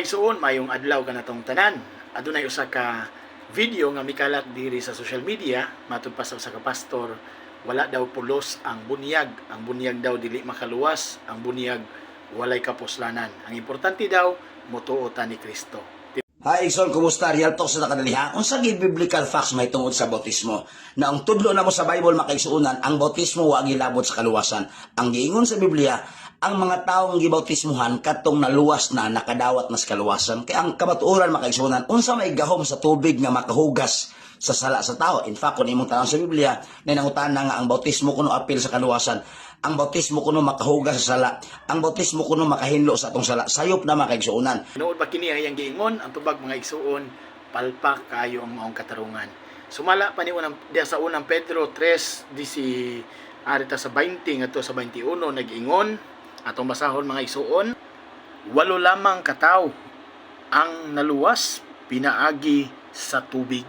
Igsuon, mayong adlaw kanatong tanan. Adunay usa ka video nga mikalat diri sa social media matud pa sa usa ka pastor, wala daw pulos ang bunyag. Ang bunyag daw dili makaluwas, ang bunyag walay kapuslanan. Ang importante daw motuo ta ni Kristo. Hi, Igsoon, kumusta? Real talk sa nakadaliha. Unsa gyud biblical facts may tungod sa bautismo? Na ang tudlo namo sa Bible, mga kaigsuonan, ang bautismo wa gilabot sa kaluwasan. Ang giingon sa Biblia, ang mga taong gibautismuhan katong naluwas na, nakadawat na sa kaluwasan. Kay ang kamatuoran, mga kaigsuonan, unsa may gahom sa tubig nga makahugas sa sala sa tao? In fact, kung imong tan sa Biblia, na nangutana nga ang bautismo kuno apil sa kaluwasan. Ang bautismo kuno makahugas sa sala. Ang bautismo kuno makahinlo sa atong sala. Sayop na, mga kaigsuonan. Tinuod ba kini ang iyang giingon? Ang tubag, mga igsuon, palpak kayo ang maong katarungan. Sumala pa ni unang diya sa Unang Pedro 3 di si arita sa 20 ngadto sa 21, nag-ingon, atong basahon, mga igsuon: "Walo lamang kataw ang naluwas pinaagi sa tubig.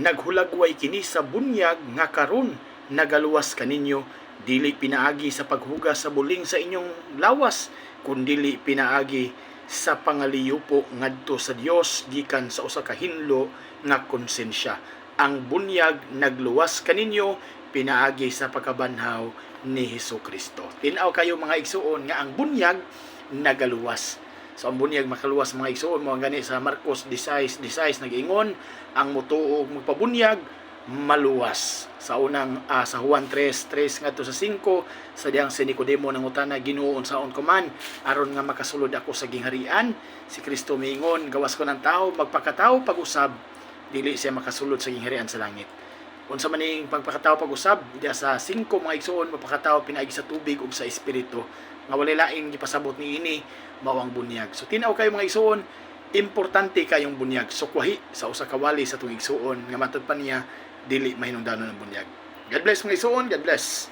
Naghulagway kini sa bunyag nga karon nagaluwas kaninyo, dili pinaagi sa paghugas sa buling sa inyong lawas, kundili pinaagi sa pangaliyupo ngadto sa Dios gikan sa usa ka hinlo nga konsensya. Ang bunyag nagluwas kaninyo pinaagi sa pagkabanhaw ni Hesus Kristo." Tin-aw kayo, mga igsuon, nga ang bunyag nagaluwas. So ang bunyag makaluwas, mga igsuon. Mo gani sa Marcos 16:16 nag-ingon, ang mutuo ug magpabunyag maluwas. Sa Juan 3:3 ngadto sa 5, sa diyang si Nicodemo nangutana, "Ginoo, unsaon ko man aron nga makasulod ako sa gingharian?" Si Kristo miingon, gawas kon ang tao magpakatawo pag-usab, dili siya makasulod sa gingharian sa langit. Unsa man ning pagpakatawo pag-usab? Diya sa 5, mga igsuon, mapakatawo pinaagi sa tubig ug sa espiritu nga walay laing gipasabot niini, mao ang bunyag. So tin-aw kayo, mga igsuon, importante kayong bunyag. Sukwahi sa usa ka wali sa atong igsuon nga matud pa niya dili mahinungdanon ang bunyag. God bless, mga igsuon, God bless.